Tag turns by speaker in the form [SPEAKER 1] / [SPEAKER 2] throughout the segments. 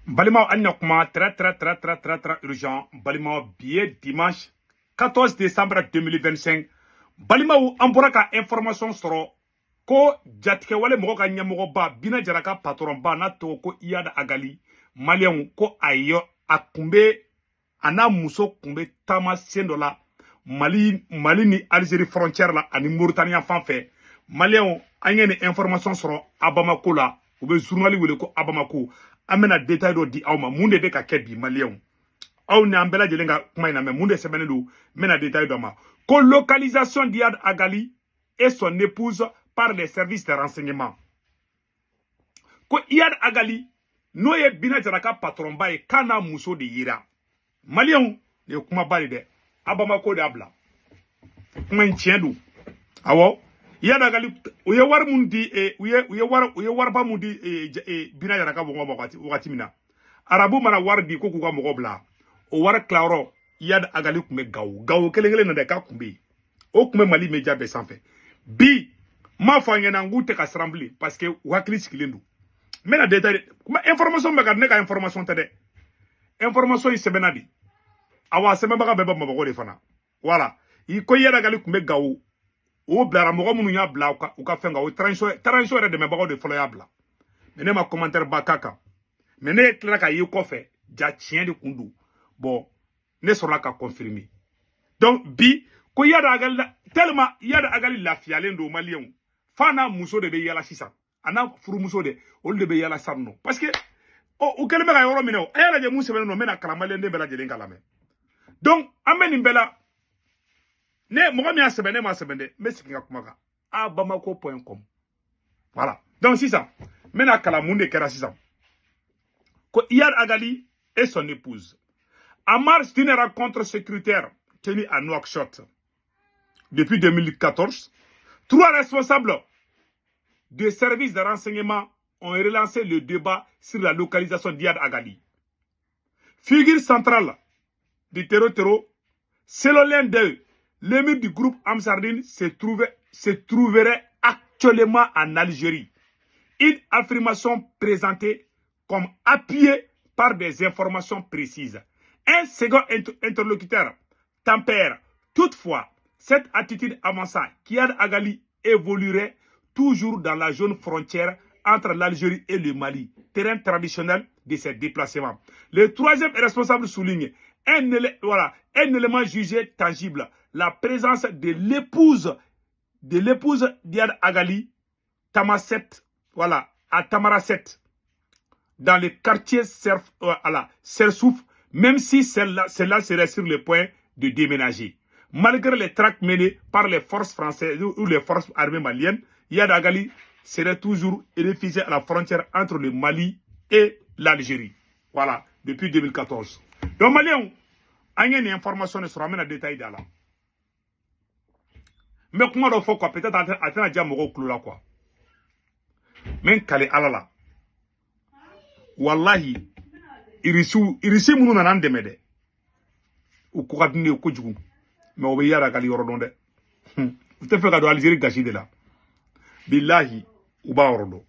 [SPEAKER 1] Balimaw, an na kuma très très très très très très urgent. Balimaw, bi ye dimanche 14 décembre 2025. Balimaw, an bɔra ka information sɔrɔ ko jatigɛwale mɔgɔ ka ɲɛmɔgɔba Bina Jara ka patron ba n'a tɔgɔ ko Iyad Agali, maliyɛnw, ko a ye a kun bɛ a n'a muso kun bɛ taama sen dɔ la Mali ni Algérie frontière la ani Mauritanie fan fɛ. Maliyɛnw, an ye nin information sɔrɔ a Bamako la, u bɛ journal wele ko a Bamako. An bɛna détail dɔ di aw ma, mun de bɛ ka kɛ bi. Maliyɛnw, aw ni an bɛɛ lajɛlen ka kuma in na mɛ, mun de sɛbɛnnen don, n bɛna détail dɔ ma ko localisation d'Iyad Agali et son épouse par les services de renseignement. Ko Iyad Agali, n'o ye Bina Jara ka patron ba ye, k'a n'a muso de yira. Maliyɛnw, nin ye kumaba de dɛ. A Bamako de y'a bila kuma in, tiɲɛ don. Awɔ, Iyad Agali, u ye wari mun di, u ye wariba mun di Bina Jara ka mɔgɔw ma wagati min na, arabu mana wari di ko k'u ka mɔgɔ bila, o wari tilayɔrɔ, Iyad Agali tun bɛ Gawo. Gawo kelen kelen na dɛ, k'a tun bɛ yen, o tun bɛ Mali média bɛɛ sanfɛ. Bi n m'a fɔ an ɲɛna n k'u tɛ ka siran bilen, parce que u hakili sigilen don. N bɛna détail kuma, information bɛ ka ne ka information tɛ dɛ, information in sɛbɛnna de. Awa, a sɛbɛnbaga bɛɛ bɛ Bamakɔ de fana. Voilà, i ko Iyad Agali tun bɛ Gawo, o bilara mɔgɔ minnu y'a bila u ka fɛn kan, o transition yɛrɛ dɛmɛbagaw de fɔlɔ y'a bila. Mais ne ma commentaire ba k'a kan, mais ne tilala ka ye kɔfɛ, ja tiɲɛ de kun don. Bon, ne sɔrɔla ka confirmer. Donc bi ko Iyad Agali, tellement Iyad Agali lafiyalen don, maliyɛnw, f'a n'a muso de bɛ yala sisan, a n'a furumuso de, olu de bɛ yala sisan nɔ, parce que ɔ u kɛlen bɛ ka yɔrɔ minɛ. O a y'a lajɛ mun sɛbɛnnen don, n bɛna kalan, maliyɛnden bɛɛ lajɛlen ka lamɛn. Donc an bɛ nin bɛɛ la, ne mɔgɔ min y'a sɛbɛn, ne m'a sɛbɛn dɛ, n bɛ segin ka kuma kan, a bamako.com. Voilà, donc sisan n bɛna kalan mun de kɛra sisan. Ko Iyad Agali et son épouse, en marge d'une rencontre sécuritaire tenue à Nouakchott depuis 2014, trois responsables de services de renseignement ont relancé le débat sur la localisation d'Iyad Agali. Figure centrale du terreau, selon l'un d'eux, l'émir du groupe Ansardine se trouverait actuellement en Algérie. Une affirmation présentée comme appuyée par des informations précises. Un second interlocuteur tempère toutefois cette attitude, avançant qu'Iyad Agali évoluerait toujours dans la zone frontière entre l'Algérie et le Mali, terrain traditionnel de ses déplacements. Le troisième responsable souligne voilà, un élément jugé tangible, la présence de l'épouse d'Iyad Agali, Tamaset, voilà, à Tamanrasset, dans le quartier voilà, Sersouf, même si celle-là serait sur le point de déménager. Malgré les traques menées par les forces françaises ou les forces armées maliennes, Iyad Agali serait toujours réfugié à la frontière entre le Mali et l'Algérie. Voilà, depuis 2014. Donc, Maliens, an ye nin information de sɔrɔ, an bɛna détail da la. N bɛ kuma dɔ fɔ quoi, peut-être a tɛna diya mɔgɔw tulo la quoi. N bɛ n kale Ala la. Wallahi, irisiw, irisi minnu nana an dɛmɛ dɛ, u ko ka di ne ye kojugu, mais o bɛ Iyad Agali yɔrɔ dɔn dɛ. U tɛ fɛ ka don Algérie gasi de la. Bilahi, u b'a yɔrɔ dɔn.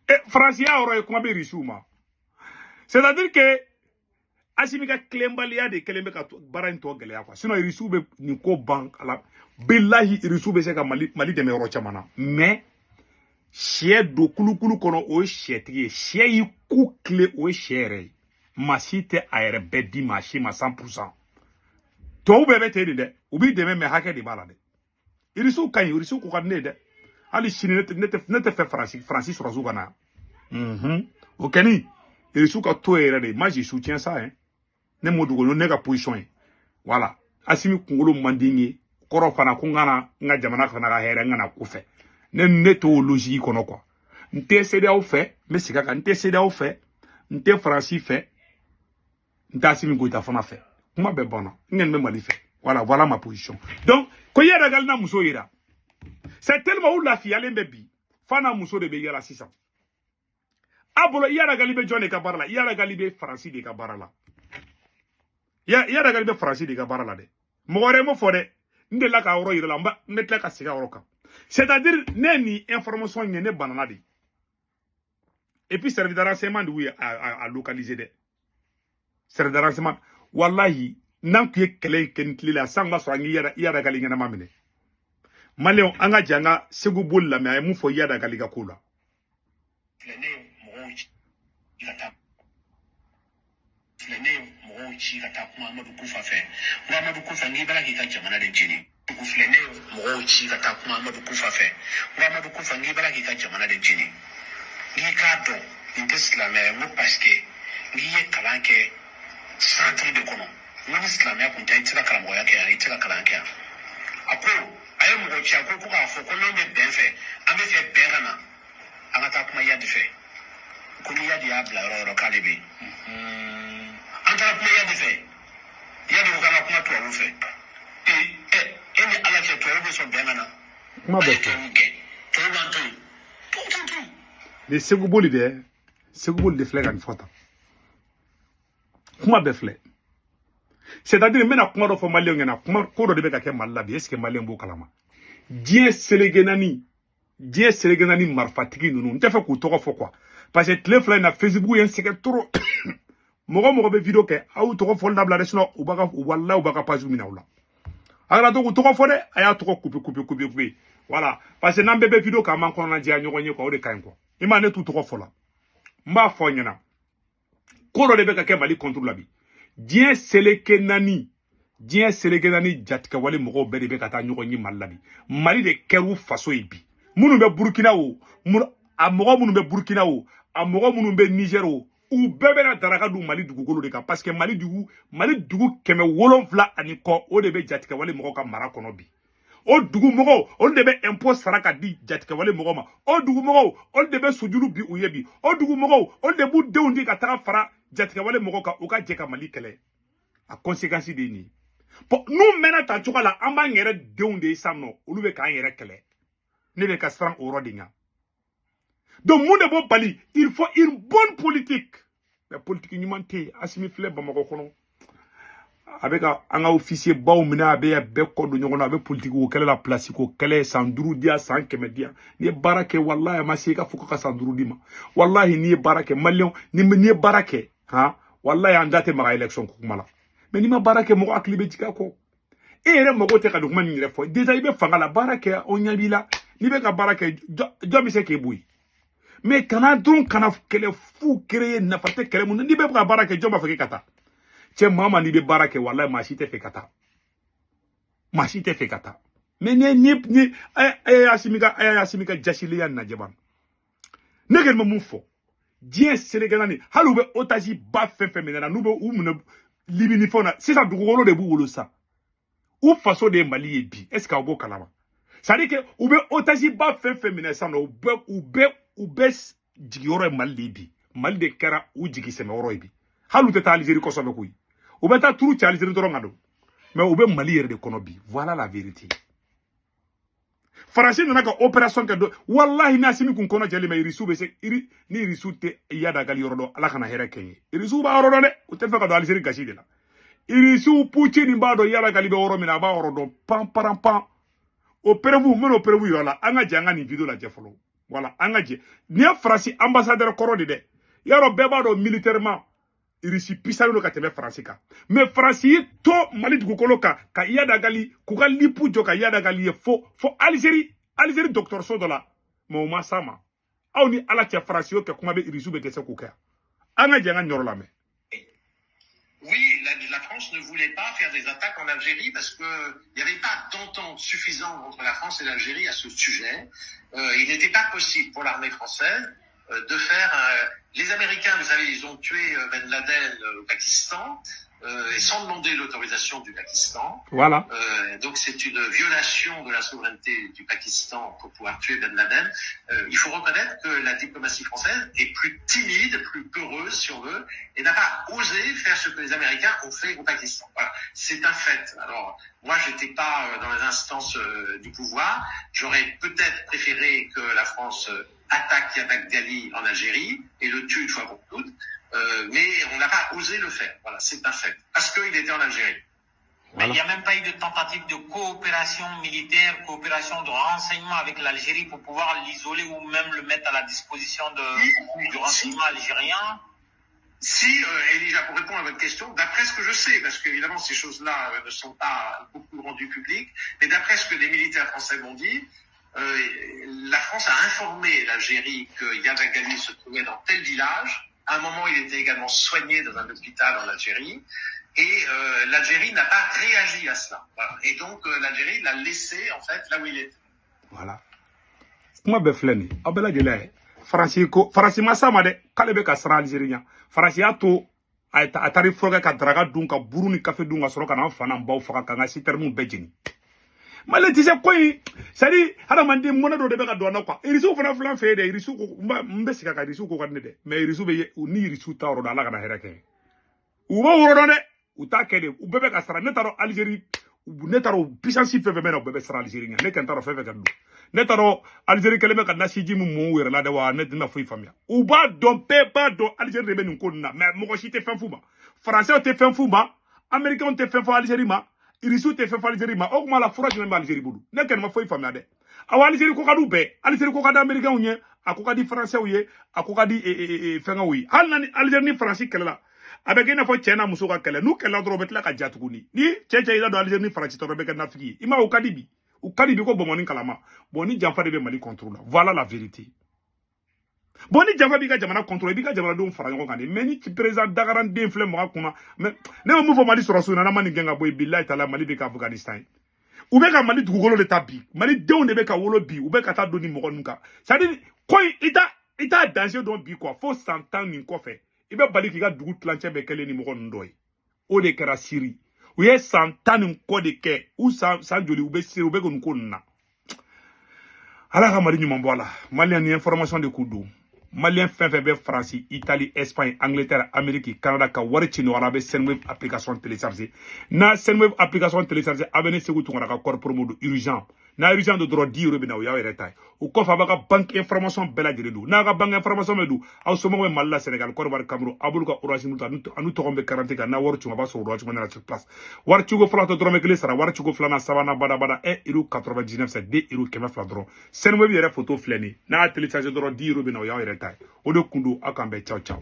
[SPEAKER 1] E Faransi y'a yɔrɔ ye, kuma bɛ irisiw ma. C'est à dire que Asimi ka tilenbaliya de kɛlen bɛ ka baara in tɔ gɛlɛya quoi. Sinon irisiw bɛ nin ko ban ala. Bilahi, irisiw bɛ se ka Mali dɛmɛ yɔrɔ caman na, mais sɛ don kulukulu kɔnɔ, o ye sɛtigi ye. Sɛ y'i ku tile, o ye sɛ yɛrɛ ye. Maa si tɛ a yɛrɛ bɛɛ di maa si ma 100%. Tubabu bɛɛ bɛ ten de dɛ, u b'i dɛmɛ, mais hakɛ de b'a la dɛ. Irisiw ka ɲi, irisiw ko ka di ne ye dɛ. Hali sini ne tɛ fɛ Faransi sɔrɔsiw ka na yan. O kɛni, irisiw ka to yɛrɛ de, moi je soutiens ça hein. Ne m'o dogo, ne ka position ye. Voilà, Asimi kunkolo man di n ye kɔrɔ fana ko n kana n ka jamana fana ka hɛrɛ, n kana ko fɛ. Ne t'o logique kɔnɔ quoi. N tɛ CEDEAO fɛ, n bɛ segin a kan, n tɛ CEDEAO fɛ, n tɛ Faransi fɛ, n tɛ Asimi Goïta fana fɛ. Kuma bɛɛ banna, n kɔni bɛ Mali fɛ. Voilà, voilà ma position. Donc ko Iyad Agali na muso yira, c'est tellement u lafiyalen bɛ bi, f'a n'a muso de bɛ yala sisan. A bolo, Iyad Agali bɛ jɔn de ka baara la? Iyad Agali bɛ Faransi de ka baara la. Iyad Agali bɛ Faransi de ka baara la dɛ. Mɔgɔ wɛrɛ m'o fɔ dɛ, n delila k'a yɔrɔ yira la, n bɛ tila ka segin a yɔrɔ kan. C'est à dire ne ye nin information ye, ne banana de. Et puis service de renseignement de y'u a localiser dɛ. Service de renseignement, wallahi, n'an tun ye kɛlɛ in kɛ ni tile la, san b'a sɔrɔ an k'i Iyad Ag Ghali ɲɛnama minɛ. Maliyɛnw, an ka jɛ an ka Segu Boli lamɛn, a ye mun fɔ Iyad Ag Ghali ka ko la.
[SPEAKER 2] Filɛ, ne ye mɔgɔw ci ka taa, filɛ, ne ye mɔgɔw ci ka taa kuma Amadu Kufa fɛ. N ko Amadu Kufa, n'i b'a k'i ka jamana de jeni. Filɛ, ne ye mɔgɔw ci ka taa kuma Amadu Kufa fɛ. N ko Amadu Kufa, n'i b'a k'i ka jamana de jeni, n'i k'a dɔn nin tɛ silamɛya ye. N ko parce que n'i ye kalan kɛ centre de kɔnɔ, n ko ni silamɛya kun tɛ, i tɛ se ka karamɔgɔya kɛ yan, i tɛ se ka kalan kɛ yan. A ko a ye mɔgɔ ci, a ko k'a fɔ ko n'an bɛ bɛn fɛ, an bɛ fɛ bɛn ka na, an ka taa kuma Iyad fɛ, ko ni Iyad y'a bila yɔrɔ o yɔrɔ, k'ale bɛ yen. An taara kuma Iyad fɛ, Iyad ko k'an ka kuma tubabu fɛ. Ee ɛ, e ni Ala cɛ, tubabu bɛ sɔn bɛn ka na?
[SPEAKER 1] Kuma
[SPEAKER 2] An
[SPEAKER 1] bɛɛ
[SPEAKER 2] ye
[SPEAKER 1] fɔ.
[SPEAKER 2] Tubabu gɛn, tubabu b'an to yen, tubabu t'an to yen.
[SPEAKER 1] Nin Segu Boli dɛ, Segu Boli de filɛ ka nin fɔ tan. Kuma bɛɛ filɛ. C'est à dire, n bɛna kuma dɔ fɔ maliyɛnw ɲɛna, kuma ko dɔ de bɛ ka kɛ Mali la bi. Est ce que maliyɛn b'o kalama? Diɲɛ seleke naani, diɲɛ seleke naani marifatigi ninnu, n tɛ fɛ k'u tɔgɔ fɔ quoi, parce que tile 2 in na, Facebook ye n sɛgɛn trop. Mɔgɔ mɔgɔ bɛ vidéo kɛ, aw y'u tɔgɔ fɔli dabila dɛ, sinon u b'a ka, walahi, u b'a ka page minɛ aw la. A kana to k'u tɔgɔ fɔ dɛ, a y'a tɔgɔ couper, couper, couper, couper. Voilà, parce que n'an bɛɛ bɛ vidéo kɛ, an b'an kɔnɔna jɛya ɲɔgɔn ye quoi, o de ka ɲi quoi. I m'a ne t'u tɔgɔ fɔ la, n b'a fɔ aw ɲɛna, ko dɔ de bɛ ka kɛ Mali contre la bi. Diɲɛ seleke naani, diɲɛ seleke naani jatigɛwale mɔgɔw bɛɛ de bɛ ka taa ɲɔgɔn ye Mali la bi. Mali de kɛr'u faso ye bi. Minnu bɛ Burukina o, a mɔgɔ minnu bɛ Burukina o, a mɔgɔ minnu bɛ Niger o, u bɛɛ bɛna daraka dun Mali dugukolo de kan, parce que Mali dugu 700 ani kɔ, o de bɛ jatigɛwale mɔgɔw ka mara kɔnɔ bi. O dugu mɔgɔw, olu de bɛ impôt sara ka di jatigɛwale mɔgɔw ma. O dugu mɔgɔw, olu de bɛ sojuru bi u ye bi. O dugu mɔgɔw, olu de b'u denw di ka taga fara jatigɛwale mɔgɔw kan, u ka jɛ ka Mali kɛlɛ. A conséquence de ye nin ye. Bon, n'u mɛnna tan cogo la, an b'an yɛrɛ denw de ye sisan nɔ, olu bɛ k'an yɛrɛ kɛlɛ. Ne bɛ ka siran o yɔrɔ de ɲɛ. Donc mun de b'o bali? Il faut une bonne politique, mais politique ɲuman tɛ yen. Asimi filɛ Bamakɔ kɔnɔ, a bɛ ka an ka officier baw minɛ, a bɛ bɛɛ kɔ don ɲɔgɔn na, a bɛ politique ko kɛlɛ la, place ko kɛlɛ, san 5 di yan, san 100 di yan. N'i ye baara kɛ, walahi, a ma se i ka fɔ ko ka san 5 d'i ma. Walahi, n'i ye baara kɛ, maliyɛnw, n'i ye baara kɛ, han, walahi, an da tɛ maga élection ko kuma la. Mais n'i ma baara kɛ, mɔgɔ hakili bɛ jigin a kɔ. E yɛrɛ mago tɛ ka nin kuma nin yɛrɛ fɔ. Déjà i bɛ fanga la, baara kɛ, o ɲɛ b'i la. N'i bɛ ka baara kɛ, jɔn bɛ se k'e bɔ yen? Mais kana dɔrɔn kana kɛlɛ fu créer, nafa tɛ kɛlɛ mun na. N'i bɛ ka baara kɛ, jɔn b'a fɔ k'e ka taa? Cɛ, maa ma, n'i bɛ baara kɛ, walahi, maa si tɛ fɛ ka taa, maa si tɛ fɛ ka taa. Mais ni a ye Asimi ka jasileya lajɛ ban. Ne kɔni bɛ mun fɔ? Diɲɛ seleke naani, hali u bɛ otage ba fɛn fɛn minɛ na, n'u bɛ u minɛ Libi ni fɛnw na sisan, dugukolo de b'u bolo sisan, u faso de ye Mali ye bi. Est ce que aw b'o kalama? C'est à dire que u bɛ otage ba fɛn fɛn minɛ sisan nɔ, u bɛɛ jigiyɔrɔ ye Mali de ye bi. Mali de kɛra u jigi sɛmɛyɔrɔ ye bi. Hali u tɛ taa Alizeri kosɛbɛ koyi, u bɛ taa turu ci Alizeri dɔrɔn ka don, mais u bɛ Mali yɛrɛ de kɔnɔ bi. Voilà la vérité. Faransi nana ka opération kɛ don, wallahi, ni Asimi kun kɔnɔ jɛlen bɛ, Irisiw bɛ se iri ni Irisiw tɛ Iyad Ag Ghali yɔrɔ dɔn. Ala kana hɛrɛ kɛ n ye. Irisiw b'a yɔrɔ dɔn dɛ, u tɛ fɛ ka don Alizeri gasi de la. Irisiw, Poutine b'a dɔn Iyad Ag Ghali bɛ yɔrɔ min na, a b'a yɔrɔ dɔn pan paran pan. O preuve, n bɛn'o preuve yira la. An ka jɛ an ka nin vidéo lajɛ fɔlɔ. Voilà, an ka jɛ. Nin ye Faransi ambassadeur kɔrɔ de dɛ. Yarɔ, bɛɛ b'a dɔn, militairement, Irisi pisalen don ka tɛmɛ Faransi kan, mais Faransi y'i to Mali dugukolo kan ka Iyad Ag Ghali, k'u ka lipu jɔ ka Iyad Ag Ghali ye fo Alizeri dɔgɔtɔrɔso dɔ la, mais o ma s'a ma. Aw ni Ala cɛ, Faransi y'o kɛ, kuma bɛ Irisiw bɛ dɛsɛ k'o kɛ. An ka jɛ an ka ɲɔrɔ lamɛn.
[SPEAKER 2] Oui, la France ne voulait pas faire des attaques en Algérie parce qu'il n'y avait pas d'entente suffisante entre la France et l'Algérie à ce sujet. Il n'était pas possible pour l'armée française de faire. Les Américains, vous savez, ils ont tué Ben Laden au Pakistan et sans demander l'autorisation du Pakistan.
[SPEAKER 1] Voilà.
[SPEAKER 2] Donc c'est une violation de la souveraineté du Pakistan pour pouvoir tuer Ben Laden. Il faut reconnaître que la diplomatie française est plus timide, plus peureuse, si on veut, et n'a pas osé faire ce que les Américains ont fait au Pakistan. Voilà, c'est un fait. Alors moi, j'étais pas dans les instances du pouvoir. J'aurais peut-être préféré que la France attaque Iyad Ag Ghali en Algérie et le tue une fois pour toutes. Mais on n'a pas osé le faire. Voilà, c'est un fait. Parce qu'il était en Algérie. Mais
[SPEAKER 1] Voilà.
[SPEAKER 2] il n'y a même pas eu de tentative de coopération militaire, coopération de renseignement avec l'Algérie pour pouvoir l'isoler ou même le mettre à la disposition du renseignement algérien.
[SPEAKER 3] Si, Elijah, pour répondre à votre question, d'après ce que je sais, parce qu'évidemment ces choses-là ne sont pas beaucoup rendues publiques, mais d'après ce que des militaires français m'ont dit, la France a informé l'Algérie que Iyad Ag Ghali se trouvait dans tel village. À un moment, il était également soigné dans un hôpital en Algérie. Et l'Algérie n'a pas réagi à cela. Voilà. Et donc, l'Algérie l'a laissé, en fait, là où il était.
[SPEAKER 1] Voilà. Kuma bɛɛ filɛ nin ye, aw bɛɛ lajɛlen ye. Faransi ko Faransi ma s'a ma dɛ, k'ale bɛ ka siran Alizeri ɲɛ. Faransi y'a to a taara furakɛ ka daraka dun, ka buru ni kafe dun, ka sɔrɔ ka n'an fa n'an baw faga, k'an ka sitɛrimuw bɛɛ jeni. Mali tɛ se ko in, c'est à dire hadamaden mɔnɛ dɔ de bɛ ka don an na quoi. Irisiw fana filɛ an fɛ yen dɛ, irisiw ko n bɛ segin a kan, irisiw ko ka di ne dɛ, mais irisiw bɛ ni irisiw ta yɔrɔ dɔn, Ala kana hɛrɛ kɛ. U b'o yɔrɔ dɔn dɛ, u t'a kɛ de, u bɛɛ bɛ ka sara. Ne t'a dɔn Alizeri, ne t'a dɔn puissance fɛn fɛn bɛ na, u bɛɛ bɛ siran Alizeri ɲɛ. Ne kɔni t'a dɔn fɛn fɛn ka don. Ne t'a dɔn Alizeri kɛlen bɛ ka nasiji min mun u yɛrɛ la dɛ, wa ne tɛna foyi faamuya. U b'a dɔn, bɛɛ b'a dɔn Alizeri de bɛ nin ko nin na, mais mɔgɔ si tɛ fɛn f'u ma. Faransɛw tɛ fɛn f'u ma, Américains tɛ fɛn fɔ Alizeri ma, Irisiw tɛ fɛn fɔ Alizeri ma. O tuma la fura jumɛn bɛ Alizeri bolo? Ne kɔni ma foyi faamuya dɛ. Awa Alizeri ko ka di u bɛɛ, Alizeri ko ka di Américains ye, a ko ka di Faransɛw ye, a ko ka di fɛngɛw ye. Hali na ni Alizeri ni Faransi kɛlɛla, a bɛ kɛ i n'a fɔ cɛ n'a muso ka kɛlɛ. N'u kɛlɛla dɔrɔn, u bɛ tila ka ja tuguni. Ni cɛ cɛ y'i la don Alizeri ni Faransi tɔɔrɔ bɛ kɛ nafigi ye. I m'a ye, u ka di bi, u ka di bi ko bɔnbɔnni kalama. Bon, ni janfa de bɛ Mali contre la, voilà la vérité. Bon, ni janfa b'i ka jamana contre, i b'i ka jamanadenw fara ɲɔgɔn kan de. Mais ni président dagaranden filɛ mɔgɔ kunna, mais ne bɛ mun fɔ Mali sɔrɔsiw ɲɛna, n'an ma nin gɛn ka bɔ yen, bilahi taala, Mali bɛ ka Afganistan ye. U bɛ ka Mali dugukolo de ta bi, Malidenw de bɛ ka wolo bi, u bɛ ka taa don ni mɔgɔ ninnu kan. C'est à dire ko in, i t'a danger dɔn bi quoi, fo san 10 nin kɔfɛ i bɛ bali k'i ka dugu tilancɛ bɛɛ kɛlen ni mɔgɔ ninnu dɔ ye. O de kɛra Siri, u ye san 10 nin kɔ de kɛ, u san joli u bɛ Siri, u bɛ nin ko ninnu na. Ala ka Mali ɲuman bɔ a la. Maliyɛn ni information de k'u don. Maliyɛn fɛn fɛn bɛ Faransi, Italie, Espagne, Angleterre, Amérique, Canada, ka wari ci nɔgɔya la, a bɛ Sendwave application télécharger. N'a Sendwave application télécharger, a bɛ ne Segu Tunkara ka code promo don urgent. N'a urgent don dɔrɔn, 10 euros bɛ na, o y'aw yɛrɛ ta ye. O kɔfɛ, a b'a ka banque information bɛɛ lajɛlen don. N'a ka banque information bɛ don, aw somɔgɔw bɛ Mali la, Sénégal, Côte d'Ivoire, Cameroun, a b'olu ka Orange Money ta, a n'u tɔgɔ bɛ garantie kan. N'a wari ci, a b'a sɔrɔ Orange Money na sur place. Wari ciko fɔlɔ tɛ dɔrɔmɛ kelen sara, wari ciko filanan, sabanan, badabada, 1 euro 99, c'est 2 euros 200 dɔrɔn. Sendwave yɛrɛ photo filɛ nin ye. N'a y'a télécharger dɔrɔn, 10 euros bɛ na, o y'aw yɛrɛ ta ye. O de kun don, aw k'an bɛn, ciao ciao.